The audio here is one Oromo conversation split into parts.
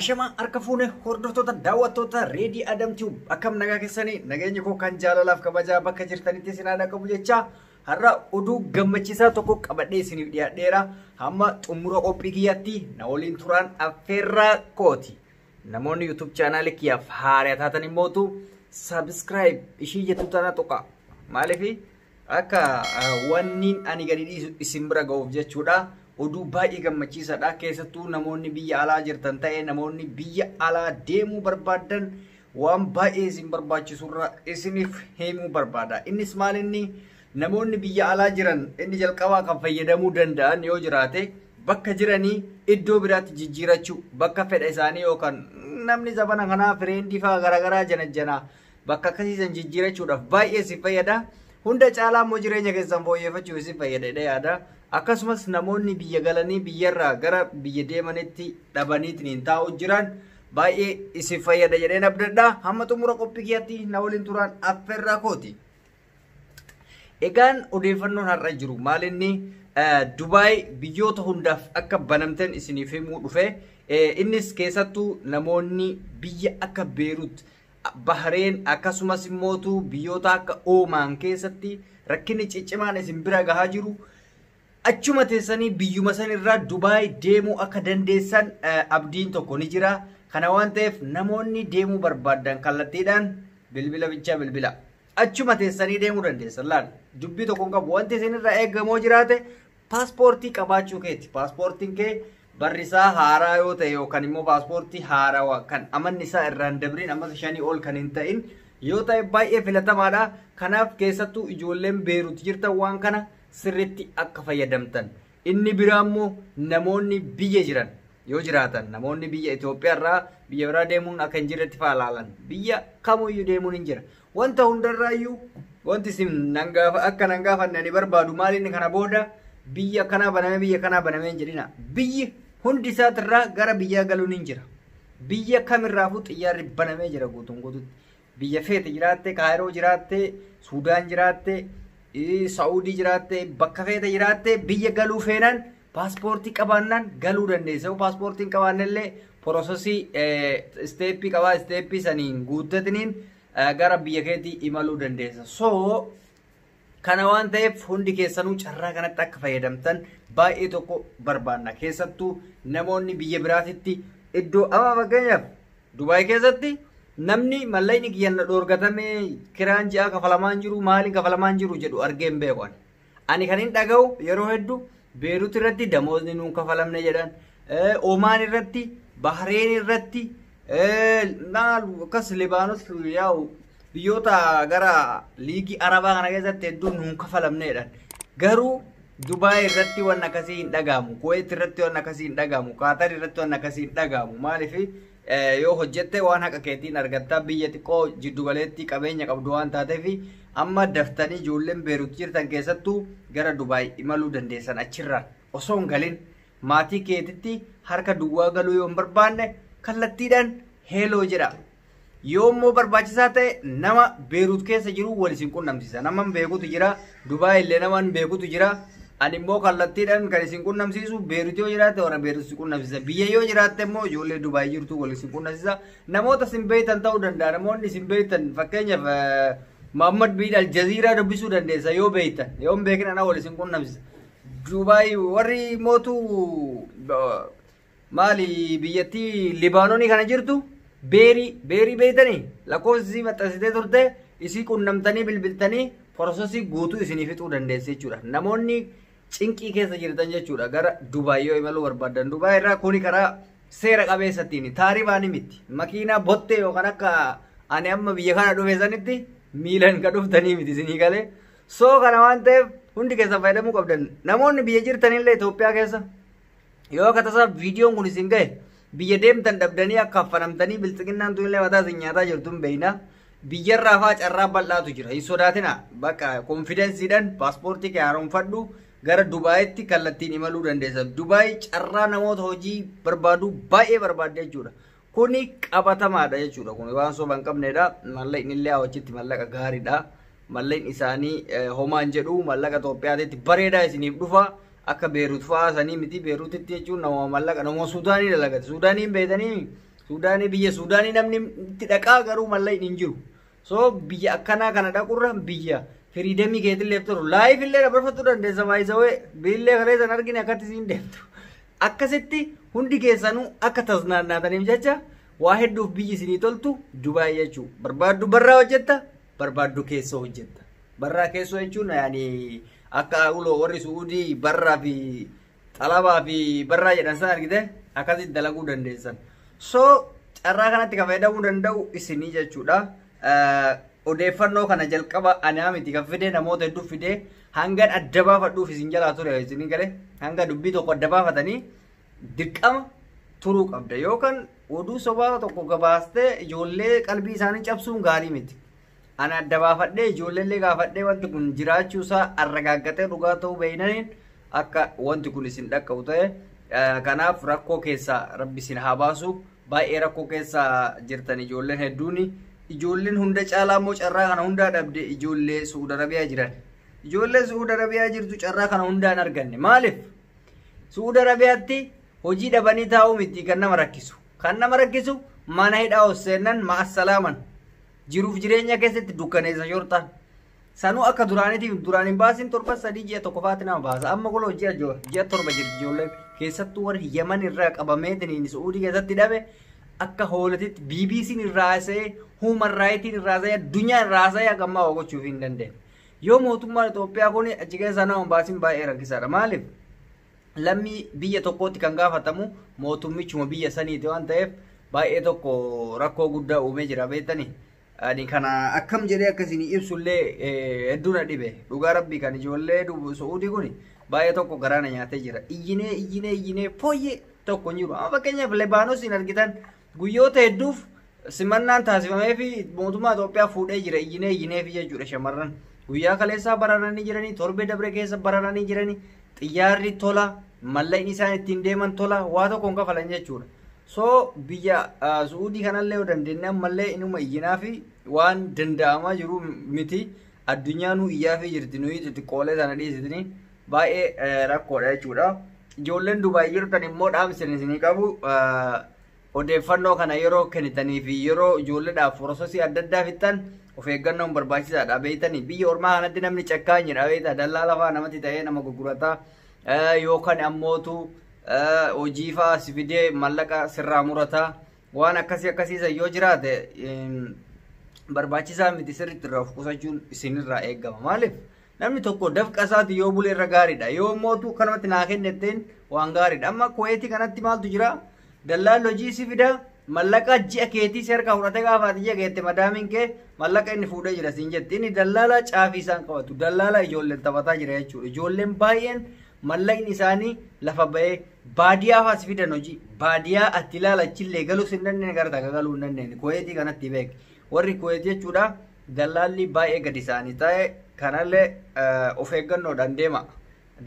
Ashamaa harka fuune hordoftoota daawwattoota Reedii Adam Tube, akkam nagaa keessanii? Nageenya koo kan jaalalaaf kabajaa bakka jirtanitti isin haadha qabu jecha har'a oduu gammachiisaa tokko qabadhee isiniif dhiyaadheera. Hamma xumura qophii kiyyaatti na waliin turaan affeerraa kooti. Namoonni YouTube chaanaalii kiyyaaf haaraa taatan immootu subscribe ishii jettu tana tuqa. Maaliif akka wanni ani gadi dhiisu isin bira ga'uuf jechuudha. Oduu baay'ee gammachiisaadha. Keessattuu namoonni biyya alaa jirtan ta'e namoonni biyya alaa deemuu barbaadan waan baay'ee isin barbaachisurra isiniif himuu barbaada. Innis maal inni namoonni biyya alaa jiran inni jalqabaa kan fayyadamuu danda'an yoo jiraate bakka jiranii iddoo biraatti jijjiirachuu bakka fedha isaanii yookaan namni zabana kanaa fireendii fa'aa garaagaraa janajjanaa bakka akkasiisan jijjiirachuudhaaf baay'ee isin fayyada. Hunda caalaa immoo jireenya keessan fooyyeffachuuf isin fayyada yaada. Akkasumas namoonni biyya galanii biyyarraa gara biyya deemanitti dhabaniitiin taa'u jiran baay'ee isin fayyada jedheen abdadha. Hamma xumura qophii kiyyaatti na waliin turaan affeerraa kooti. Egaan odeeffannoon har'a jiru maal inni Dubaay biyyoota hundaaf akka banamteen isiniif himuu dhufe. Innis keessattuu namoonni biyya akka Beerut, Bahreen akkasumas immootu biyyoota akka Oomaan keessatti rakkinni ciccimaan isin bira gahaa jiru. Achuma teessanii biyyuma sanirraa Dubaay deemuu akka dandeessan abdiin tokko ni jira. Kana waan ta'eef namoonni deemuu barbaadan kallattiidhaan bilbila bichaa bilbila. Achuma teessanii deemuu dandeessan laal. Dubbii tokko hin qabu. Wanti isinirraa eegamoo jiraate paaspoortii qabaachuu keeti. Paaspoortiin kee barri isaa haaraa yoo ta'e yookaan immoo paaspoortii haarawaa kan amanni isaa irraan dabriin ammas 5 ol kan hin ta'in yoo ta'e baay'ee filatamaadha. Kanaaf keessattuu ijoolleen Beerut jirtan waan kana sirriitti akka fayyadamtan. Inni biraa immoo namoonni biyya jiran yoo jiraatan namoonni biyya Itoophiyaa irraa biyya biraa deemuun akka hin jirretti fa'aa ilaalan. Biyya kamuyyuu deemuun hin jira. Wanta hundarraayyuu wanti isin akka nan gaafanne ani barbaadu maal inni kana booda biyya kanaa banamee biyya kanaa banamee hin jedhina. Biyyi hundi isaatirraa gara biyyaa galuun hin jira. Biyya kamirraafuu xiyyaarri banamee jira guutuun guututti. Biyya feete jiraatte, Kaayiroo jiraatte, Suudaan jiraatte, Saa'udii jiraatte, bakka feete jiraatte biyya galuu feenaan paaspoortii qabaannaan galuu dandeessa. Yoo paaspoortii hin qabaanne illee porosesii isteeppii qabaa isteeppii saniin guuttatiniin gara biyya keetii imaluu dandeessa. So kana waan ta'eef hundi keessanuu carraa kanatti akka fayyadamtan baay'ee tokko barbaanna. Keessattuu namoonni biyya biraatitti iddoo amma fakkeenyaaf Dubaay keessatti namni mallaqni kiyyan dhoorgatamee kiraan ji'aa kafalamaan jiru maaliin kafalamaan jiru jedhu argee hin beeku. Ani kan hin dhaga'u yeroo hedduu Beerut irratti damoosni nuun kafalamne jedhan, Omaan irratti, Bahreen irratti, akkas Libaanos yaa'u biyyoota gara liigii Arabaa kana keessatti hedduun nuun kafalamne jedhan. Garuu Dubaay irratti waan akkasii hin dhaga'amu, Kuwait irratti waan akkasii hin dhaga'amu, Qaatar irratti waan akkasii hin dhaga'amu. Maaliif yoo hojjette waan haqa keetiin argatta biyya xiqqoo jiddugaleetti qabeenya qabdu waan taateef amma daftanii ijoolleen Beerut jirtan keessattuu gara Dubaay imaluu dandeessan achirraan osoo hin galin maatii keetitti harka duwwaa galuu yoo hin barbaanne kallattiidhaan heeloo jedha. Yoo immoo barbaachisaa ta'e nama Beerut keessa jiru wal isin qunnamsiisa. Nama beekutu jira, Dubaay illee nama beekutu jira. Ani immoo kallattiidhaan kan isin qunnamsiisu Beerut yoo jiraatte warra Beerut isin qunnamsiisa. Biyya yoo jiraatte immoo ijoollee Dubaay jirtu wal isin qunnamsiisa. Namoota isin beektan ta'uu danda'a. Namoonni isin beektan fakkeenyaaf Muhammad bin Aljaziiraa dubbisuu dandeessa yoo beektan. Yoo hin beekin ana wal isin qunnamsiisa. Dubaay warri mootuu maali biyyattii Libaanoonii kana jirtu beerii beektanii lakkoofsi isii maxxansitee turte isii qunnamtanii bilbiltanii porosesii guutuu isinii fixuu dandeesse jechuudha. Namoonni cinqii keessa jirtan jechuudha gara Dubaay yoo imaluu barbaadan. Dubaay irraa kuni karaa seera qabeessattiin taaribaan miti. Makiinaa bottee yookaan akka ani amma biyya kana dhufe sanitti miilan kan dhuftanii miti isinii galee. So kana waan ta'eef hundi keessan fayyadamuu qabdan. Namoonni biyya jirtanillee Itoophiyaa keessa yoo akka tasaa viidiyoon kun isin gahe biyya deemtan dhabdanii akka affanamtanii bilxiqinnaan tunillee mataa isin nyaataa jirtu hin beekna. Biyyarraa fa'aa carraa bal'aatu jira. Hin sodaatina. Bakka konfidensiidhaan paaspoortii kee haaromfadhu gara Dubaayitti kallattiin imaluu dandeessa. Dubaay carraa namoota hojii barbaadu baay'ee barbaadde jechuudha. Kuni qabatamaadha jechuudha. Kuni waan soba hin qabnedha. Mallaqni illee achitti mallaqa gaariidha. Mallaqni isaanii homaan jedhu mallaqa Itoophiyaatitti bareedaa isiniif dhufa. Akka Beerut fa'aa sanii miti. Beerutitti jechuun nama mallaqa nama Suudaanii dalagate. Suudaaniin beektanii Suudaanii biyya Suudaanii namni itti dhaqaa garuu mallaqni hin jiru. So biyya akkanaa kana dhaqurra biyya freedom keetillee tolu life illee dabarfachuu dandeessa baay'isawee biillee kalee san argine akkatti siin deemtu. Akkasitti hundi keessanuu akka tasnaannaataniif jecha waa hedduuf biyyi isinii toltu Dubaay jechuudha. Barbaaddu barraa hojjetta, barbaaddu keessoo hojjetta. Barraa keessoo jechuun yaani akka uloo warri Suudii barraa fi xalabaa fi barraa jedhan san argite akkasitti dalaguu dandeessan. So carraa kanatti kan fayyadamuu danda'u isinii jechuudha. Odeeffannoo kana jalqaba anaa miti kan fide, namoota hedduu fide. Hangan adda baafadhuuf isin jalaa ture isinii galee hanga dubbii tokko adda baafatanii dirqama turuu qabda yookaan oduu sobaa tokko gabaastee ijoollee qalbii isaanii cabsuun gaarii miti. Ana adda baafadhee ijoolleellee gaafadhee wanti kun jiraachuu isaa arragaaggatee dhugaa ta'uu beeynaniin akka wanti kun isin dhaqqabu ta'e. Kanaaf rakkoo keessaa rabbi isin haa baasu. Baay'ee rakkoo keessa jirtan ijoolleen hedduuni. Ijoolleen hunda caalaa immoo carraa kana hundaa dhabde ijoollee Suudi Arabiyaa jiran. Ijoollee Suudi Arabiyaa jirtu carraa kana hundaa hin arganne. Maaliif? Suudi Arabiyaatti hojii dhabanii taa'uu miti kan nama rakkisu. Kan nama rakkisu mana hidhaa hosseennan ma'assalaaman. Jiruuf jireenya keessatti dukkaneessa shorxaan. Sanuu akka duraaniitiif duraan hin baasin torba sadii ji'a tokko faatti nama baasa. Amma kunoo ji'a 7 jirti ijoolleen. Keessattuu warri Yaman irraa qabameetiin Suudii keessatti dhabe akka hoolatitti BBC'n irraa haasa'ee, Human Rights'n irraa haasa'ee, addunyaan irraa haasa'ee akka ammaa waa gochuuf hin dandeenye. Yoo mootummaan Itoophiyaa kun achi keessaa nama baasin baay'ee rakkisaadha. Maaliif? Lammii biyya tokkootti kan gaafatamu mootummichuma biyya saniiti waan ta'eef baay'ee tokko rakkoo guddaa uumee jira beektanii. Ani kana akkam jedhee akkasiin ibsullee hedduu na dhibe. Dhugaa rabbii kan ijoollee Suudii kun baay'ee tokko garaana nyaatee jira. Iyyinee iyyinee iyyinee fooyyee tokko hin jiru. Amma fakkeenyaaf Lebaanoos hin argitan guyyoota hedduuf simannaan taasifamee fi mootummaa Itoophiyaa fuudhee jira iyyinee iyyinee fi jechuudha shamarran. Guyyaa kaleessaa bararanii jiranii, torbee dabre keessa bararanii jiranii, xiyyaarri tola, mallaqni isaan ittiin deeman tola, waa tokko hin kafalan jechuudha. So biyya Suudii kanallee yoo dandeenye ammallee inuma iyyinaa fi waan danda'amaa jiru miti. Addunyaanuu iyyaa fi jirti nuyi xixiqqoolee sana dhiisitini baay'ee rakkoodha jechuudha. Ijoolleen Dubaay jirtan immoo dhaamsin isinii qabu odeeffannoo kana yeroo kennitanii fi yeroo ijoolleedhaaf process adda addaa fixxan of eeggannoon barbaachisaadha beektanii. Biyya ormaa kanatti namni cakkaanyidha beektaa, dallaa lafaa namatti ta'ee nama gurgurataa yookaan ammootu hojii fa'aa si fidee mallaqa sirraa murataa waan akkasii akkasiisan yoo jiraate barbaachisaa miti, sirriitti irraa of qusachuun isinirraa eegama. Maaliif? Namni tokko dafqa isaati yoo bule irra gaariidha. Yoo mootu kanumatti naa kennetteen waan gaariidha. Amma Kuweetii kanatti maaltu jira? Dallaan hojii si fida, mallaqa ji'a keetii si harkaa fudhatee gaafa ati ji'a keette madaamiin kee mallaqa inni fuudhee jira siin jetti. Inni dallaala caafii isaan qabatu. Dallaala ijoolleen taphataa jira jechuudha. Ijoolleen baay'een mallaqni isaanii lafa ba'ee baadiyyaa fa'aa si fidan hojii. Baadiyyaa ati ilaala achillee galuu hin dandeenye gara takka galuu hin dandeenye. Kuweetii kanatti beek. Warri Kuweetii jechuudha dallaalli baay'ee gadi isaanii ta'e kanallee of eeggannoodhaan deema.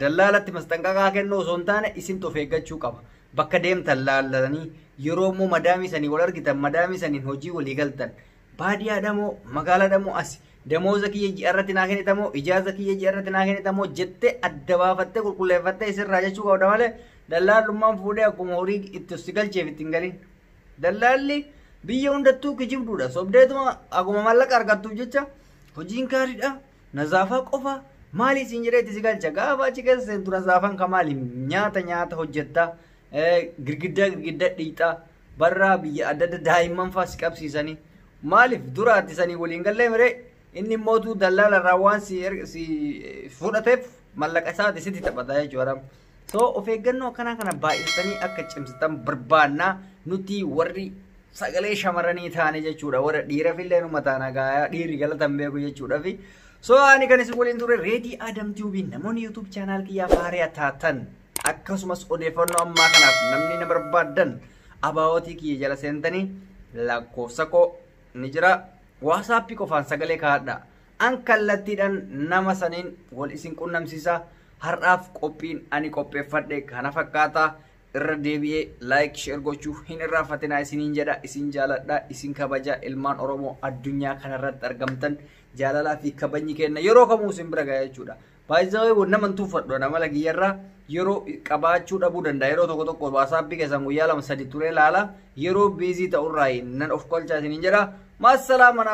Dallaalatti masxanqaqaa kennuu osoo hin taane isintu of eeggachuu qaba. Bakka deemtan laallatanii yeroo immoo madaamii sanii wal argitan madaamii saniin hojii walii galtan. Baadiyyaadha moo magaalaadha moo asi damooza kiyya ji'a irratti naa kennitamoo ijaaza kiyya ji'a irratti naa kennitamoo jettee adda baafattee qulqulleeffattee isirraa jechuu qabda malee dallaallummaan fuudhee akkuma horii itti si galcheef ittiin galin. Dallaalli biyya hundattuu kijibduudha. Sobdeetuma akkuma mallaqa argattuuf jecha hojiin gaariidha. Nazaafaa qofa maali isin jedhee itti si galcha. Gaafa achi keessa seentu nazaafaan ka maali nyaata nyaata hojjettaa girgiddaa girgiddaa dhiixaa barraa biyya adda adda daa'imman fa'aa si qabsiisanii. Maaliif dura ati sanii waliin gallee miree inni mootuu dallaala irraa waan si fudhateef mallaqa isaati sitti taphata jechuudha. So of eeggannoo akkanaa kana baay'isanii akka cimsitan barbaannaa nuti warri sagalee shamarranii taane jechuudha. Warra dhiirafillee numa taana gaayaa dhiirri galatan beeku jechuudha fi so ani kan isin waliin ture Reedii Adam Tube. Namoonni YouTube channel kiyyaa faariyaa taatan akkasumas odeeffannoo ammaa kanaaf namni na barbaaddan about kiyya jala seentanii lakkoofsa koo ni jira. WhatsApp qofaan sagalee kaa'adha. An kallattiidhaan nama saniin wal isin qunnamsiisa. Har'aaf qophiin ani qopheeffadhe kana fakkaata. Irra deebi'ee like, share gochuu hin irraanfatinaa isiniin jedha. Isin jaaladha, isin kabaja. Ilmaan Oromoo addunyaa kanarratti argamtan, jaalalaa fi kabajni kenna yeroo kamuu isin bira ga'a jechuudha. Baay'ee nama tuffadhu, amala kiyyarraa yeroo qabaachuu dhabuu danda'a. Yeroo tokko tokko WhatsAppii keessan guyyaa 2 3 turee laala, yeroo busy ta'urraa nan of kolchaa isiniin jedha. Maassalaama.